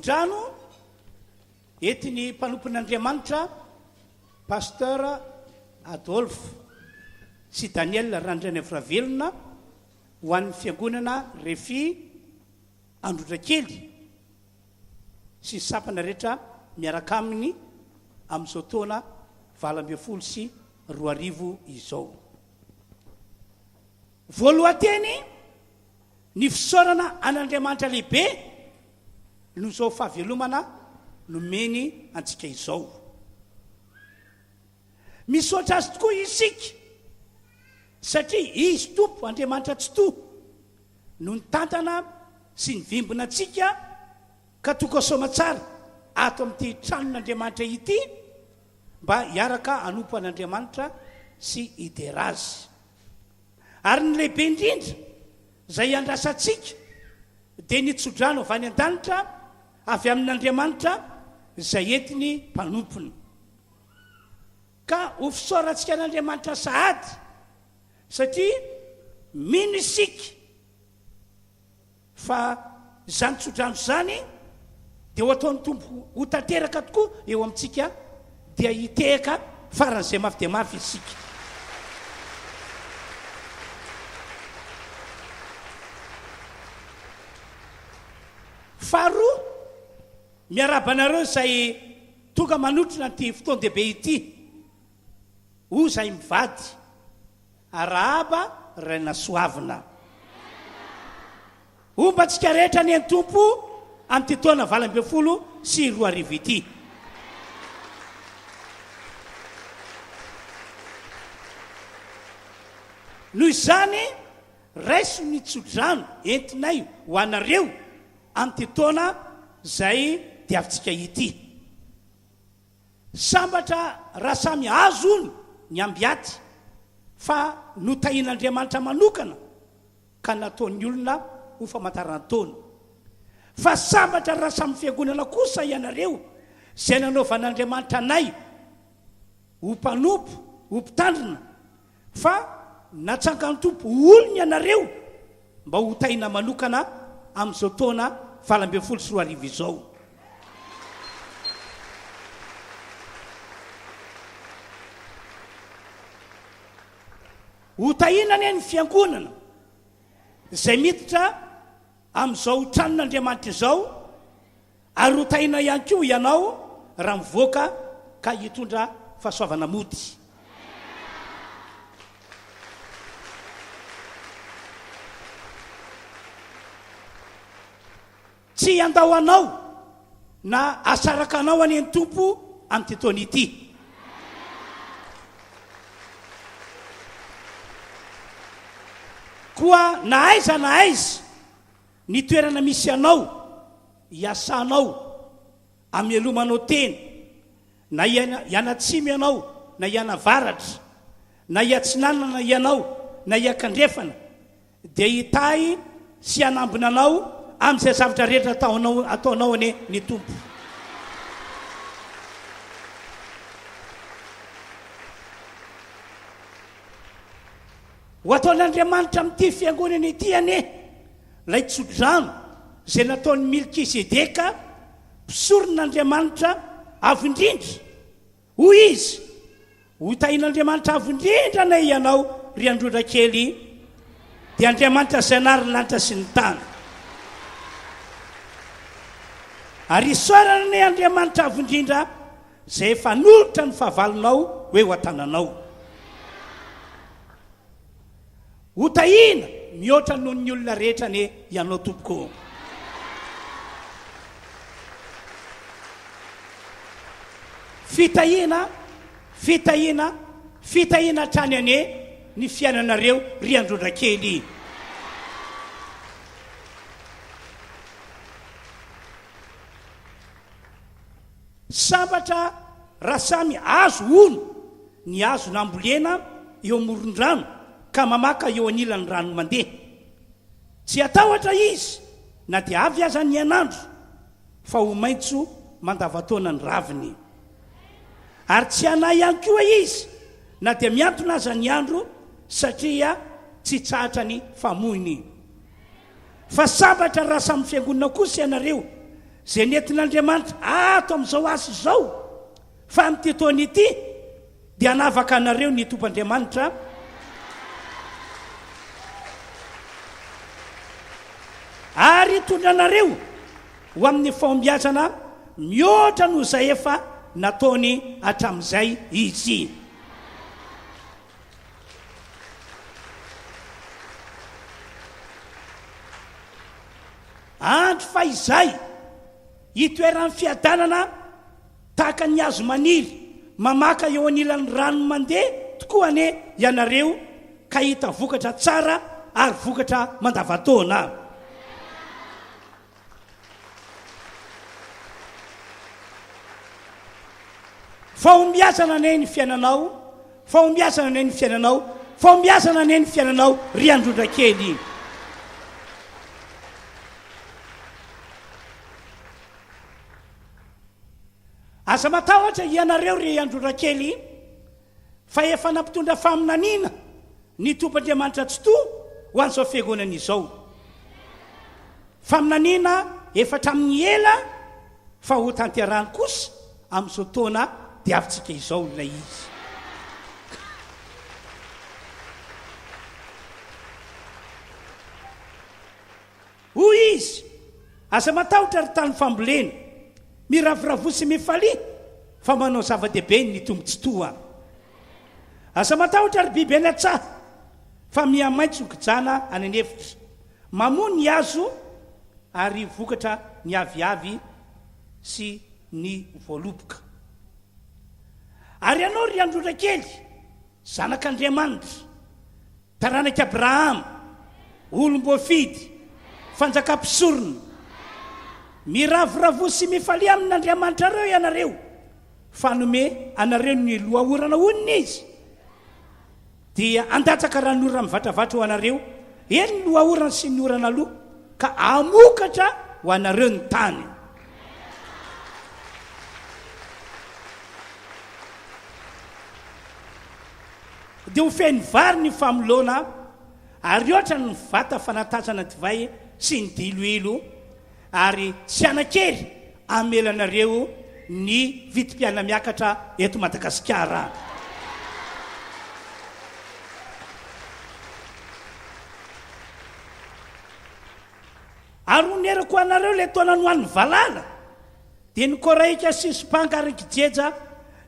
Tsodrano entin'ny mpanompon'Andriamanitra Pasteur Adolphe sy Daniel Randrianaivoravelona ho an'ny Fiangonana Refi Androndrakely sy ny sampana rehetra miaraka aminy amin'izao taona 2018 izao. Voalohan-teny, ny fisaorana an'Andriamanitra lehibe noho izao fahavelomana nomeny antsika izao. Misaotra Azy tokoa isika satria Izy Tompo Andriamanitra Tsitoha no nitantana sy nivimbina antsika ka tonga soamatsara ato amin'ity tranon'Andriamanitra ity mba hiaraka hanompo an'Andriamanitra sy hidera Azy. Ary ny lehibe indrindra izay iandrasantsika dia ny tsodrano avy any an-danitra avy amin'Andriamanitra izay entiny mpanompony. Ka ho fisaorantsika an'Andriamanitra sahady satria mino isika Fa izany tsodrano izany dia ho ataon'ny Tompo ho tanteraka tokoa eo amintsika, dia hitehaka faran'izay mafy dia mafy isika. Faharoa, miarahaba anareo izay tonga manotrona an'ity fotoan-dehibe ity. Hoy izahay mivady. Arahaba Rainasoavina. Homba antsika rehetra anie ny Tompo amin'ity taona 2018 ity. Noho izany, raiso ny tsodrano entinay ho anareo amin'ity taona izay diavintsika ity. Sambatra raha samy azo hono ny ambiaty fa notahian'Andriamanitra manokana ka nataon'ny olona ho famantaran-taona. Fa sambatra raha samy fiangonana kosa ianareo izay nanaovan'Andriamanitra anay ho mpanompo, ho mpitandrina, fa natsangan'ny Tompo ho olony ianareo mba ho tahiana manokana amin'izao taona 2018 izao. Ho tahiana anie ny fiangonana izay miditra amin'izao tranon'Andriamanitra izao Ary ho tahiana ihany koa ianao raha mivoaka ka hitondra fahasoavana mody. Tsy handao anao na hasaraka anao anie ny Tompo amin'ity taona ity. Koa na aiza na aiza Ny toerana misy anao, iasanao, amelomanao tena, na hianatsimo ianao na hianavaratra, na hiatsinanana ianao na hiakandrefana, dia hitahy sy hanambina anao amin'izay zavatra rehetra ataonao ataonao anie ny Tompo. Ho ataon'Andriamanitra amin'ity fiangonana ity anie ilay tsodrano izay nataon'i Milkizedeka mpisoron'Andriamanitra Avo Indrindra. Hoy izy, Ho tahin'Andriamanitra Avo Indrindra anie ianao, ry androndra kely, dia Andriamanitra izay nary ny lanitra sy ny tany. Ary isaorana anie Andriamanitra Avo Indrindra izay efa hanolotra ny fahavalonao ho eo an-tananao. Ho tahiana mihoatra noho ny olona rehetra anie ianao tompoko. Fitahiana, fitahiana, fitahiana hatrany anie ny fiainanareo ry Androndrakely. Sambatra raha samy azo hono ny hazo nambolena eo amoron-drano ka mamaka eo anilan'ny rano mandeha. Tsy hatahotra izy na dia avy aza ny hainandro fa ho maitso mandava-taona ny raviny. Ary tsy hanahy ihany koa izy na dia mihantona aza ny andro satria tsy hitsahatra ny famoiny. Fa sambatra raha samy fiangonana kosa ianareo. Izay nentin'Andriamanitra ato amin'izao asa izao, fa amin'ity taona ity dia hanavaka anareo ny Tompo Andriamanitra, ary hitondra anareo ho amin'ny fahombiazana mihoatra noho izay efa nataony hatramin'izay Izy. Andro fahizay itoeran'ny fiadanana tahaka ny hazo maniry mamaka eo anilan'ny rano mandeha tokoa anie ianareo ka hahita vokatra tsara ary vokatra mandavantaona. Fahombiazana anie ny fiainanao, fahombiazana anie ny fiainanao, fahombiazana anie ny fiainanao ry Androndra kely. Aza matahotra ianareo ry Androndra kely fa efa nampitondra faminaniana ny Tompo Andriamanitra Tsitoha ho an'izao fiangonana izao. Faminaniana efa hatramin'ny ela fa ho tanterahany kosa amin'izao taona diavintsika izao ilay izy. Hoy izy, Aza matahotra ry tany fambolena, miravoravoa sy mifalia fa manao zava-dehibe ny Tompo Tsitoha. Aza matahotra ry biby any an-tsaha fa mihamaitso ny kijana any an'efitra. Mamoa ny hazo ary vokatra ny aviavy sy ny voaloboka. Ary ianao ry androndra kely, zanak'Andriamanitra, taranak'i Abrahama, olom-boafidy, fanjakam-pisorona, miravoravoa sy mifalia amin'Andriamanitrareo ianareo, fa hanome anareo ny loha-orana honina Izy. Dia handatsaka ranonorana mivatravatra ho anareo, eny ny loha-orana sy ny orana aloha, ka hamokatra ho anareo ny tany. Dia ho feno vary ny famoloana, ary hihoatra ny vata fanatazana divay sy ny diloilo, ary tsy hanan-kery hamela anareo ny vidim-piainana miakatra eto Madagasikara. Ary honerako ho anareo ilay taona nohanin'ny valala, dia ny Koraika sy Sopanga ary Kijeja,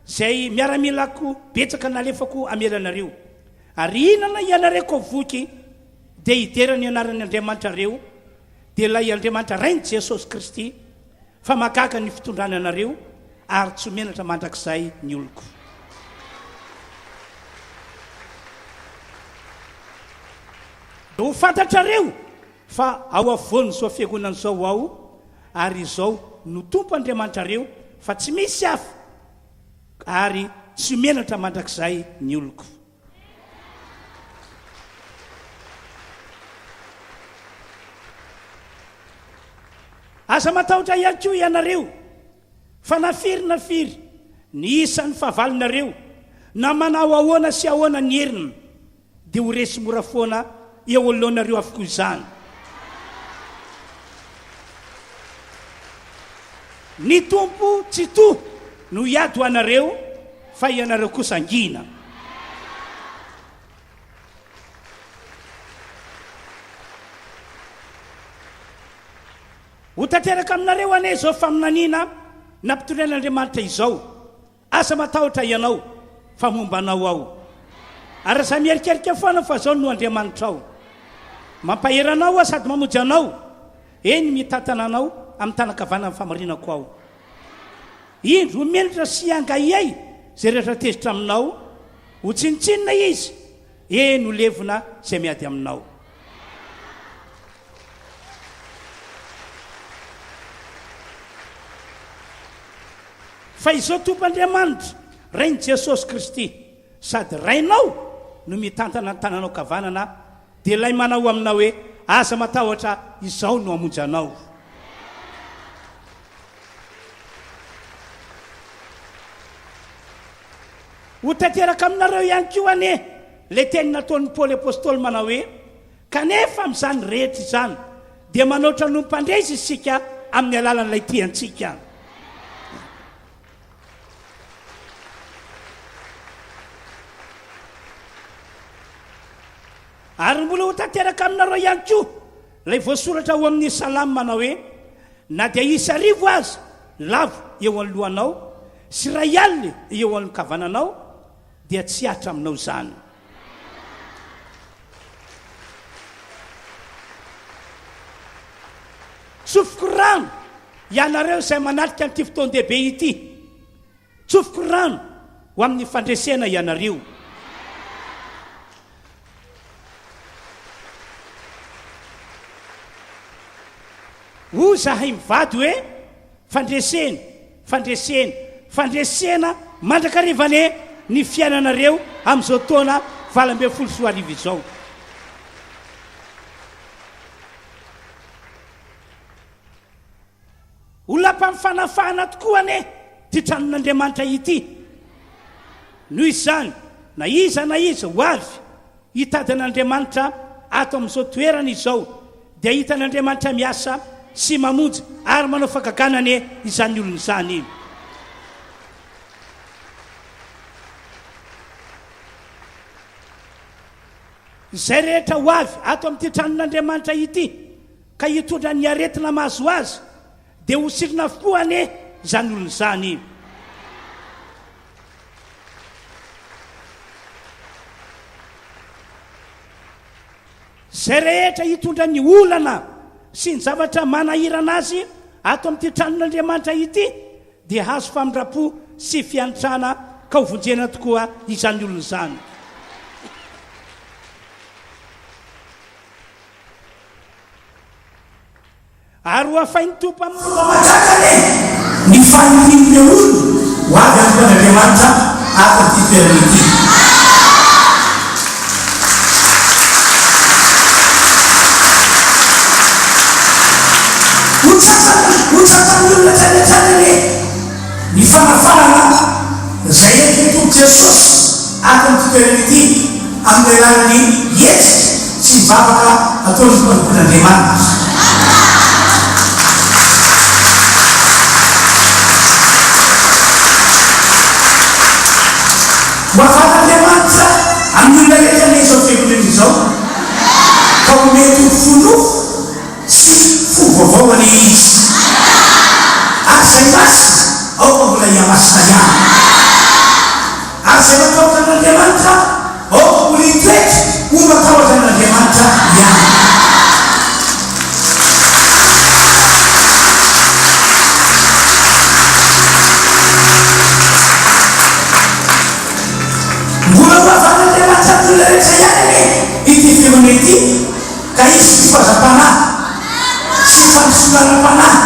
izay miaramilako betsaka nalefako hamela anareo. Ary hihinana ianareo ka ho voky, dia hidera ny anaran'ny Andriamanitrareo, dia ilay Andriamanitra Rain'i Jesosy Kristy, fa mahagaga ny fitondrany anareo, ary tsy ho menatra mandrakizay ny oloko. Dia ho fantatrareo fa ao afovoan'izao fiangonana izao Aho, ary izao no Tompo Andriamanitrareo, fa tsy misy hafa, ary tsy ho menatra mandrakizay ny oloko. Aza matahotra ihany koa ianareo, fa na firy na firy ny isan'ny fahavalonareo, na manao ahoana sy ahoana ny heriny, dia ho resy mora foana eo anoloanareo avokoa izany. Ny Tompo Tsitoha no hiady ho anareo, fa ianareo kosa hangina. Ho tanteraka aminareo anie izao faminaniana nampitorian'Andriamanitra izao. Aza matahotra ianao, fa momba anao Aho. Ary aza mierikerika foana, fa Izaho no Andriamanitrao. Mampahery anao Aho sady mamonjy anao, eny, mitantana anao amin'ny tanan-kavanan'ny fahamarinako Aho. Indro, ho menatra sy hangaihay izay rehetra tezitra aminao, ho tsinontsinona izy, eny, ho levona izay miady aminao. Fa izao Tompo Andriamanitra, Rain'i Jesosy Kristy, sady Rainao, no mitantana ny tananao kavanana, dia ilay manao aminao hoe, Aza matahotra, Izaho no hamonjy anao. Ho tanteraka aminareo ihany koa anie ilay teny nataon'i Paoly Apostoly manao hoe, Kanefa amin'izany rehetra izany dia manoatra noho ny mpandresy isika. amin'ny alalan'ilay tia antsika. Ary mbola ho tanteraka aminareo ihany koa ilay voasoratra ao amin'ny Salamo manao hoe, Na dia hisy arivo aza lavo eo anoloanao sy iray alina eo ankavananao, dia tsy hihatra aminao izany. Tsofiko rano ianareo izay manatrika an'ity fotoan-dehibe ity. Tsofiko rano ho amin'ny fandresena ianareo. Hoy izahay mivady hoe, Fandresena, fandresena, fandresena mandrakariva anie ny fiainanareo amin'izao taona 2018 izao. Ho lapan'ny fanafahana tokoa anie ity tranon'Andriamanitra ity. Noho izany, na iza na iza ho avy hitady an'Andriamanitra ato amin'izao toerana izao, dia hitan'Andriamanitra miasa sy mamonjy ary manao fagagana anie izany olona izany. Izay rehetra ho avy ato amin'ity tranon'Andriamanitra ity, ka hitondra ny aretina mahazo azy, dia ho sitrana avokoa anie izany olona izany. Izay rehetra hitondra ny olana sy ny zavatra manahirana azy ato amin'ity tranon'Andriamanitra ity dia hahazo famindram-po sy fiantrana ka ho vonjena tokoa izany olona izany. Ary ho afain'ny Tompo amin'ny fomba mahagaga anie ny fanirian'ireo olona ho avy hanompo an'Andriamanitra ato amin'ity toerana ity. Ho tsapan'ny ho tsapan'ny olona hatrany hatrany anie ny fanafahana izay entin'ny Tompo Jesosy ato amin'ity toerana ity amin'ny alalan'ny hetsika sy ny vavaka ataon'ny mpanompon'Andriamanitra. Ho afahan'Andriamanitra amin'ny olona rehetra anie izao fiangonana izao, ka ho mety ho fo nofo sy fo vaovao anie izy. Ary izay masina, aoka mbola hihamasina ihany. Ary izay matahotra an'Andriamanitra, aoka mbola hitoetra ho matahotra an'Andriamanitra ihany. Mbola ho havan'Andriamanitra amin'ny olona rehetra ihany anie ity fiangonana ity. Ka hisy fifohazam-panahy sy fandrosoana ara-panahy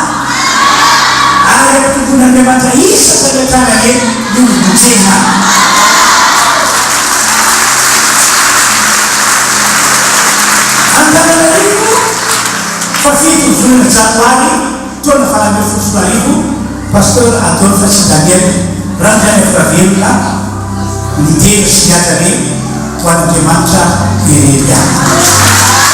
ary hampitomboin'Andriamanitra isa hatrany hatrany anie ny olom-bonjena. Antananarivo, fahafito ny volana janoary taona 2018, Pasteur Adolphe sy Daniel Randrianaivoravelona niteny sy niadana ho an'Andriamanitra irery ihany.